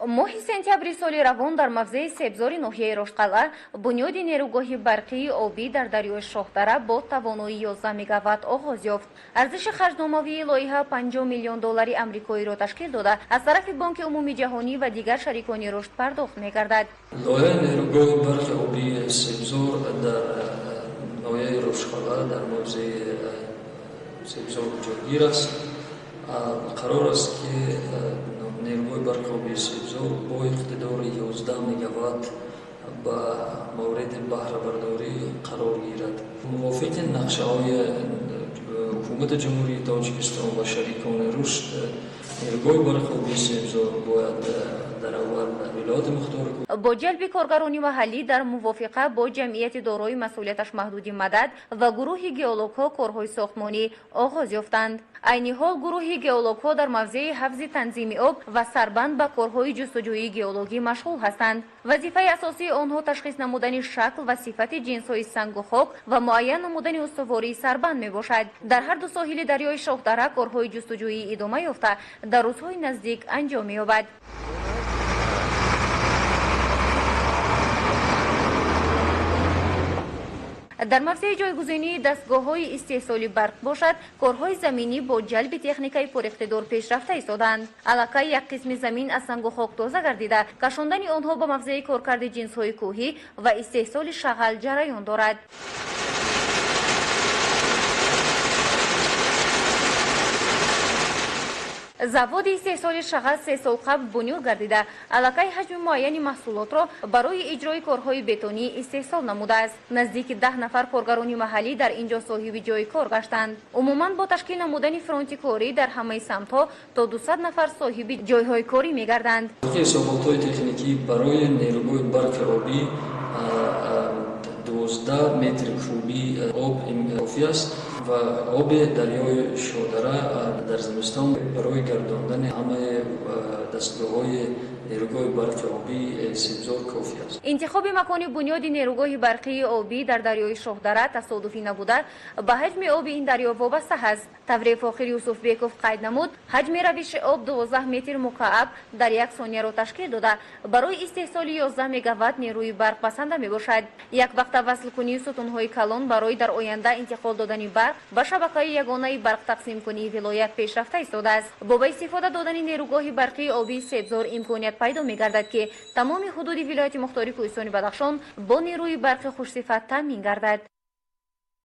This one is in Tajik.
Моҳи сентябри соли равон дар мавзеи Себзори ноҳияи Роштқалъа бунёди нерӯгоҳи барқии обӣ дар дарёи Шоҳдара бо тавоноии 11 мегаватт оғоз ёфт. Арзиши харҷномавии лоиҳа 50 миллион доллари амрикоиро ташкил дода, аз тарафи Бонки Умумии Ҷаҳонӣ ва дигар шарикони рушд пардохт мегардад. Лоиҳаи нерӯгоҳи барқи обии Себзор дар ноҳияи Роштқалъа дар мавзеи Себзор ҷойгир аст. Қарор аст, ки нерӯгоҳи барқи обии Себзор бо иқтидори 11 мегаватт ба мавриди баҳрабардорӣ қарор гирад. Мувофиқи нақшаҳои Ҳукумати Ҷумҳурии Тоҷикистон ва шарикони рушд, нерӯгоҳи барқи обии Себзор бояд дар аввал вилояти мухтори бо ҷалби коргарони маҳаллӣ дар мувофиқа бо ҷамъияти дорои масъулияташ маҳдуди «Мадад» ва гурӯҳи геологҳо корҳои сохтмонӣ оғоз ёфтанд. Айни ҳол гурӯҳи геологҳо дар мавзеи ҳавзи танзими об ва сарбанд ба корҳои ҷустуҷӯии геологӣ машғул ҳастанд. Вазифаи асосии онҳо ташхис намудани шакл ва сифати ҷинсҳои сангу хок ва муайян намудани устувории сарбанд мебошад. Дар ҳар ду соҳили дарёи Шоҳдара корҳои ҷустуҷӯӣ идома ёфта, дар рӯзҳои наздик анҷом меёбад. Дар мавзеи ҷойгузинии дастгоҳҳои истеҳсоли барқ бошад, корҳои заминӣ бо ҷалби техникаи пуриқтидор пешрафта истодаанд. Аллакай як қисми замин аз сангу хок тоза гардида, кашондани онҳо ба мавзеи коркарди ҷинсҳои кӯҳӣ ва истеҳсоли шағал ҷараён дорад. Заводи истеҳсоли шағал 3 сол қабл бунёд гардида, аллакай ҳаҷми муайяни маҳсулотро барои иҷрои корҳои бетонӣ истеҳсол намудааст. Наздики 10 нафар коргарони маҳаллӣ дар ин ҷо соҳиби ҷойи кор гаштанд. Умуман, бо ташкил намудани фронти корӣ дар ҳамаи самтҳо то 200 нафар соҳиби ҷойҳои корӣ мегарданд. Ҳисоботҳои техникӣ барои нерӯгоҳи барқи обӣ 12 метри кубӣ об кофӣ аст ва оби дарёи Шоҳдара дар зимистон барои гардондани ҳамаи дастгоҳҳои нерӯгоҳи барқи обии Себзор кофӣ аст. Интихоби макони бунёди нерӯгоҳи барқии обӣ дар дарёи Шоҳдара тасодуфӣ набуда, ба ҳаҷми оби ин дарё вобаста ҳаст. Тавре Фохир Юсуфбеков қайд намуд, ҳаҷми равиши об 12 метр мукааб дар як сонияро ташкил дода, барои истеҳсоли 11 мегаватт нерӯи барқ басанда мебошад. Яквақта васлкунии сутунҳои калон барои дар оянда интиқол додани барқ ба шабакаи ягонаи барқтақсимкунии вилоят пешрафта истодааст. Бо ба истифода додани нерӯгоҳи барқии обии Себзор имконият пайдо мегардад, ки тамоми ҳудуди вилояти мухтори Кӯҳистони Бадахшон бо нерӯи барқи хушсифат таъмин гардад.